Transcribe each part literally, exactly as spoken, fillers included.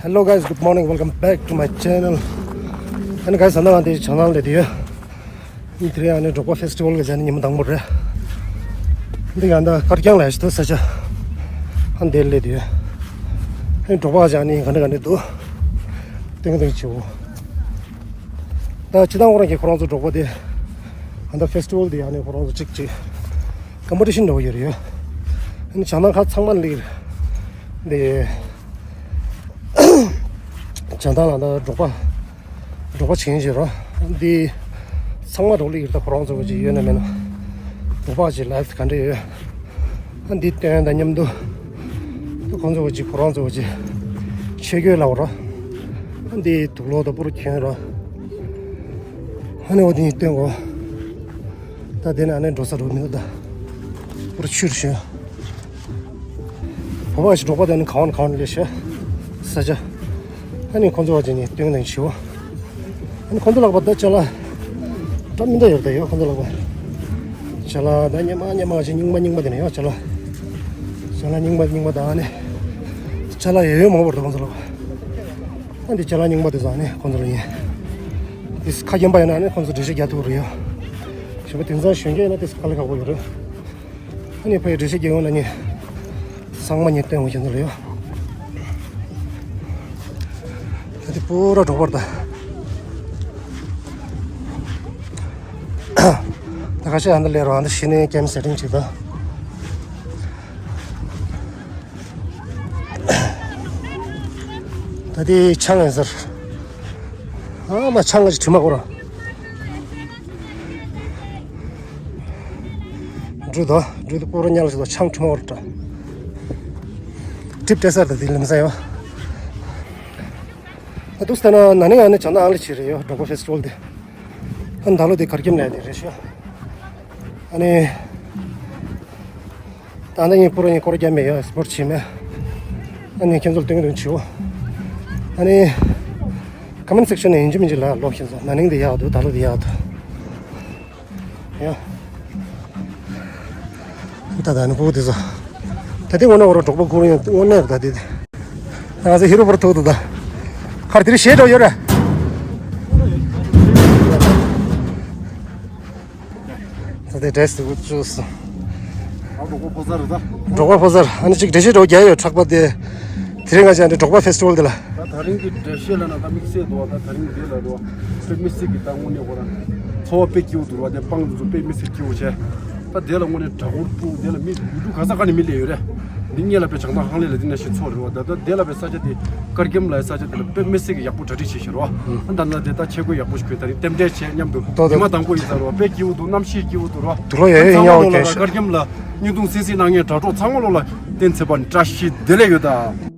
Hello guys, good morning, welcome back to my channel. And guys, ད་ང་འདི་བྱང་ཐང་ལ་ཡོད། དེ་རིང་ཨ་ནི་འབྲོག་པ་ཕེ་སི་ཊི་ཝལ་གི་ཨ་ནི་ཉིན་མོ་དང་པོ་རེད། འདི་ཡང་ད་དཀར་རྐྱང་ལ་ཡ་ཞིག་ཏུ་ས་ཆ་ཨ་འདི་ལ་ཡོད། ཨ་ནི་འབྲོག་པ་ཅིག་ཨ་ནི་ག་འདྲ་ག་འདྲ་འདུག་སྟོན་གི་སྟོན་གི་བྱེད། ད་སྤྱིར་བཏང་ཁོ་རང་གི་ཁོ་རང་ཚོ་འབྲོག་པ་དེ་ཨ་ད་ཕེ་སི་ཊི་ཝལ་དེ་ཨ་ནི་ཁོ་རང་ཚོ་གཅིག་གཅིག་ཀམ་པི་ཊི་ཤན་འདྲ་བོ་ཡོད་རེད་ཡོད། ཨ་ནི་བྱང་ཐང་ཁག་ཚང་མ་ལ་འདི་བྱང་ཐང་ལ་ད་འབྲོག་པ་འབྲོག་པ་བྱེད་མཁན་ཅིག་རོ། འདི་ཚང་མ་འབྲོག་གླིང་ཡིན་ད་ཁོ་རང་ཚོ་བོ་ཅིག་ཡོད་ན་མེད་ན་འབྲོག་པ་ཅིག་ལའིབ་ག་འདྲ་ཡོད། ཨ་འདི་སྟོན་དང་མཉམ་དུ་ཁོང་ཚོ་བོ་ཅིག་ཁོ་རང་ཚོ་བོ་ཅིག་ཆོས་གོས་ལ་བ་རོ། ཨ་འདི་དུག་ལོག་ད་པུ་རུ་གྱོན་རོ། ཨ་ནི་འོ་དེ་ནི་སྟོན་གོ། ད་དེ་ནི་ཨ་ནི་འགྲོ་ས་འགྲོ་མི་འདུག་ད་པུ་རུ་ཆུ་རུ་ཤོད། བོད་པ་ཞིག་འབྲོག་པ་དེ་ནི་གང་བ་ནས་གང་བ་ནས་སླེབས་ཤག་ས་ཆ། ཨ་ནི་ཁོང་ཚོ་བ་ཅིག་ནི་སྟོན་དང་ཞུ། ཨ་ནི་ཁོང་ཚོ་ལག་པ་ད་ཅ་ལག་འདྲ་མི་འདྲ་ཡོད་ད་ཡོད་ཁོང་ཚོ་ལག་པ། ཅ་ལག་ད་སྙན་མ་སྙན་མ་ཅིག་རྙིང་མ་རྙིང་མ་དེ་ནི་ཡོད་ཅ་ལག་ཅ་ལག་རྙིང་མ་རྙིང་མ་དང་ཨ་ནི་ཅ་ལག་ཡོད་ཡོད་མང་པོ་རེད་ད་ཁོང་ཚོ་ལག་པ། ཨ་འདི་ཅ་ལག་རྙིང་པ་དེ་ཚོ་ཨ་ནི་ཁོང་ཚོ་ལ་ཡིན། དེ་ཁ་རྒྱན་པ་ཡིན་ན་ཨ་ནི་ཁོང་ཚོ་འགྲེལ་བཤད་རྒྱག་ཐུབ་རེད་ཡོད། ཞེས་པ་དེང་སང་གཞོན་སྐྱེས་ཡིན་ན་དེ་ཚོ་དཀའ་ལས་ཁག་པོ་ཡོད་རེད། ཨ་ནི་ཕ་ཡི་འགྲེལ་བཤད་རྒྱག་ཡོང་ན་ནི་ཚང་མ་ཉིད་སྟོན་དགོས་ཀྱི་འདུག་ལ་ཡོད། ད་དེ་པུ་ར་འགྲོ་བར་ད། ད་ཁ་ཤས་ཨ་འདི་ལས་རོ་ཨ་འདི་ཤི་ནས་ཀེམ་སེ་ཊིང་བྱེད་ད། ད་དེ་ཆང་ཡིན་ཟེར། ཨ་མ་ཆང་གི་དྲི་མ་ཁོ་ར། འབྲུ་དང་འབྲུ་དུ་པོ་ར་ཉལ་ཞིག་དང་ཆང་དྲི་མ་ཁོ་ར་འདྲ། ཀྲིབ་སྤྲད་ས་དང་དེ་ལམ་ས་ཡོད། ད་དུས་ལྟར་ན་ན་ནིང་ཨ་ནི་བྱང་ན་ཨང་ལི་ཆེ་རེད་ཡོད་འབྲོག་པ་ཕེ་སི་ཊི་ཝལ་དེ། ཨ་ནི་ད་ལོ་དེ་གར་ཀེམ་ལ་དེ་རེད་ཤག་ཨ་ནི། ད་ནི་ངས་པུ་ར་ངས་སྐོར་རྒྱབ་མེད་ཡ་སི་པོར་བྱེད་མེད། ཨ་ནི་ཁྱེད་ཚོར་སྟོན་གི་འདུག་བྱིའོ། ཨ་ནི། ཀོ་མེན་སེག་ཤན་ནས་ཡིན་གཅིག་མིན་གཅིག་ལ་ལོག་ཁྱེད་ཚོ་ན་ནིང་དེ་ཡག་འདུག་ད་ལོ་དེ་ཡག་འདུག་ཡ། ད་ད་ནི་ཕུ་དེ་ཚོ། ད་དེ་དངོས་གནས་འོ་ར་འབྲོག་པ་ཁུར་ཡོང་དངོས་གནས་ད་དེ་དེ། ང་ཚོ་ཧི་རོ་པར་ཐུག་འདུག་ད། ཁར་དེ་རིང་ཞེ་དྲག་ཡོད་ར། ད་དེ་འདྲས་སུ་བཅུག་སོང་། ཨ་འབྲོག་པ་ཕོ་གསར་རེད་ད། འབྲོག་པ་ཕོ་གསར་ཨ་ནི་ཅིག་འགྲེལ་བཤད་འདྲ་བོ་རྒྱག་ཡོད་ཕྲག་པ་དེ། དེ་རིང་ང་ཅག་འདི་འབྲོག་པ་ཕེ་སི་ཊི་ཝལ་འདི་ལ། ད་ད་རིང་གི་འགྲེལ་བཤད་ལ་ན་ད་དམིགས་བསལ་འདུག་བ། ད་ད་རིང་འདི་ལ་འདུག་བ། དཔེ་མི་སྲིད་ཀྱི་ད་དངོས་གནས་ཁོ་རང་འཚོ་བ་དཔེ་སྐྱིད་པོ་འདུག་བ། དེ་སྤང་དེ་ཚོ་དཔེ་མི་སྲིད་སྐྱིད་པོ་བྱས། ད་དེ་ལ་དངོས་གནས་གྲྭ་སྐོར་ཕྲུ་གུ་དེ་ལ་མི་ཡུལ་གྲུ་ག་ས་ག་ནས་མི་སླེབས་ཡོད་རེད། འདི་སྔོན་ལ་དཔེ་བྱང་ཐང་ཧང་ལེ་ལ་འདི་ནང་བཞིན་ཚོ་རེད་བ། ད་ད་དེ་ལ་དཔེ་ས་ཆ་དེ་ཀར་ཀེམ་ལ་ས་ཆ་དེ་ལ་དཔེ་མི་སྲིད་ཀྱི་ཡག་པོ་གྲ་སྒྲིག་བྱས་ཤག་རོ། ཨ་ད་ན་དེ་ད་ཆས་གོས་ཡག་པོ་ཞིག་གོན། ད་རིང་རྟེན་འབྲེལ་བྱས་མཉམ་དུ་ཏོ་ཏོ་ཉི་མ་དང་པོ་ཡིན་ས་རོ། དཔེ་སྐྱིད་པོ་འདུག་གནམ་གཤིས་སྐྱིད་པོ་འདུག་རོ། དུག་ལོག་ཡོད་ཡོད་ཚང་མ་ཉོ་ལོ་ལ་གོན་ཤག་ཀར་ཀེམ་ལ་བརྙན་ཐུང་གསན་གཟིགས་གནང་མཁན་དྲ་གྲོགས་ཚང་མ་ལོ་ལ་བསྟན་འཛིན་པ་བཀྲ་ཤིས་བདེ་ལེགས་ཡོད་ད།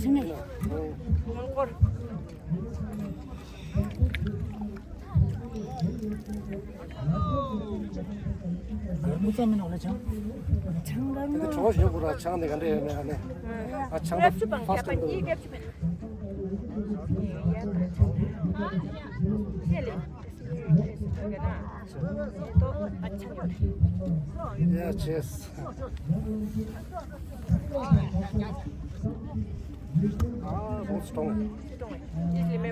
ཆེན་མོ་རེད། མོན་གྷོར། མི་ཚང་མི་ནང་ལ་ཆང་། ཆང་ག་དེ་ནི་ནོ། གྲོགས་ཞིག་གུ་ར་ཆང་དེ་ག་འདྲ་ཡོད་མེད་ཨ་ནི། ཨ་ཆང་ད་ཕར་སྟོན་དུ། Yeah, cheers. Ah, बहुत strong है। नहीं, नहीं,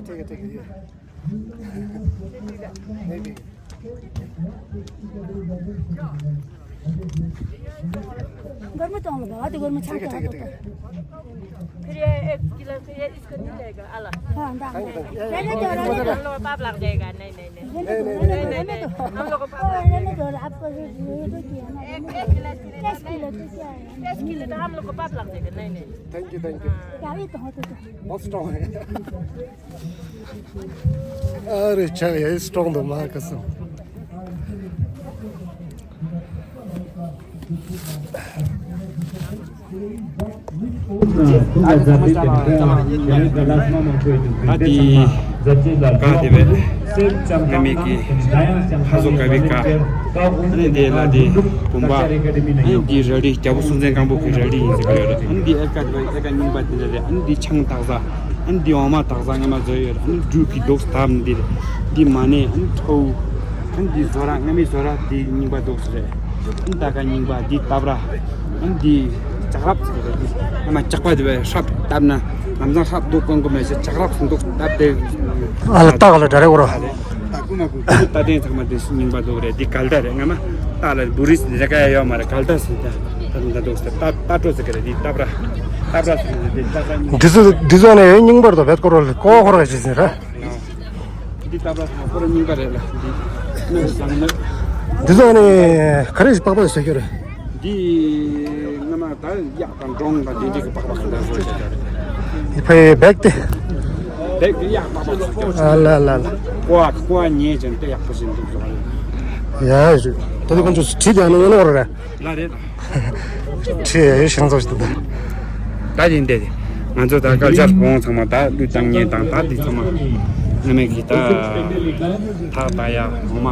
ठीक है, ठीक है, ये। Maybe. गर्म तो होगा, बहुत गर्म छा ठीक है, ठीक है, ठीक है। फिर ये एक गिलास, ये इसको नहीं लेगा, आला। हाँ, दाम। नहीं, नहीं, ये, ये, ये, ये, हम लोग को पाप लग जाएगा, नहीं, नहीं, नहीं। नहीं, नहीं, नहीं, नहीं, नहीं, नहीं, नहीं, हम लोग को पाप लग जाएगा। आपको ये, ये तो किया ना। एक, एक गिलास के लिए दस किलो तो क्या है? दस किलो तो हम लोग को पाप लग जाएगा, नहीं, नहीं। Thank you, thank you। क्या ये तो होते तो। बहुत strong है। अरे, चल, ये strong तो मार कसम। ད་དེ་ག་དེ་བས་སྔ་མེད་ཀྱི་ཧ་ཟོ་ག་བའི་ཀ། ཨ་ནི་དེ་ལ་དེ་བུམ་པ། ཨ་ནི་དེ་རལ་གྲི་རྒྱལ་པོ་སྲོང་བཙན་སྒམ་པོ་གི་རལ་གྲི་ཡིན་ཟེར་གི་ཡོད་རེད། ཨ་ནི་དེ་ཨེ་ཀ་དེ་བས་ཨེ་ཀ་རྙིང་པ་དེ་འདྲ་རེད། ཨ་ནི་དེ་ཆང་དག་ས། ཨ་ནི་འདི་འོ་མ་དག་ས་སྔ་མ་བཟོས་ཡོད་རེད། ཨ་ནི་འབྲུ་གི་རྡོག་སྟབས་འདི་རེད། འདི་མ་ཎི། ཨ་ནི་ཁྲོ་བོ། ཨ་ནི་འདི་བཟོ་ར་སྔ་མའི་བཟོ་ར་འདི་རྙིང་པ་རྡོག་ས་རེད། ཨ་ནི་ད་ག་རྙིང་པ་འདི་བཏབ་ར། ཨ་ནི་འདི་ལྕགས་རབ་ཟེར་རེད། འདི་སྔ་མ་ལྕགས་པ་འདི་བས་ཧྲབ་བཏབ་ན་ལམ་སང་ཧྲབ་རྡོག་ཀོང་ཀོ་མེད་ཤ་ལྕགས་རབ་སུ་རྡོག་བཏབ་སྟེ། ཨ་ལ་སྟག་ལ་འདྲ་རེད་འོ་ར། ད་ཀུ་མ་ཀུ་ཀུ་ད་ཏན་ཚང་མ་འདི་རྙིང་པ་རྡོག་རེད། འདི་གལ་ད་རེད། སྔ་མ་སྟག་ལ་བུ་རིས་འདི་ར་ཀ་ཡ་ཡོད་མ་རེད། གལ་ད་ཟེར་ད་ད་འདི་རྡོག་ས་ད་ད་སྤྲོ་ཟེར་གི་རེད། འདི་བཏབ་ར་བཏབ་ར་ཟེར་འདི་ད་ད་རྙིང་འདི་ཚོ་འདི་ཚོ་ནས་རྙིང་པར་དུ་བེད་སྐོར་བ་ལ་ཀོ་ཧོར་ག་ཞིག་ཟེར་ར། འདི་ལྟ་བུ་ཁོ་རང་རྙིང་པ་རེད་ལ། འདི་ནི་བཟང་ནི། འདི་ཚོ་ནི་ག་རེ་ཞིག་པགས་པ་བཟོ་རྒྱུ་རེད། འདི་སྔ་མ་ད་གཡག་དང་འབྲོང་དང་འདི་འདྲ་གི་པགས་པ་ག་འདྲ་བཟོ་བྱས་རེད། འདི་ཕ་ཡི་བེག་དེ། བེག་འདི་གཡག་པགས་པ་བཟོ་རྒྱུ། ཨ་ལ་ལ་ལ། ཀོ་བ་ཀོ་བ་ཉེ་ཅན་དེ་ཡག་པོ་ཞིག་འདུག་བཟོ་རེད། ཡ་ཞུ། ད་དེ་ཁོང་ཚོ་བྲིས་ཀྱང་ནི་ཡོད་ནོ་རེད། ལ་རེད། ཁྲི་ཡ་ཡོད་ཤིང་ཚོགས་ཤིག་ཏུ་ད་ཡིན་ཏེ། ང་ཚོ་ད་སྐལ་ཆར་བོང་ཚང་མ་ད་ལུས་བཏང་ཉེན་དང་ད་འདི་ཚང་མ་སྔ་མེད་ཀྱི་ད་ཐག་ད་ཡ་འོ་མ།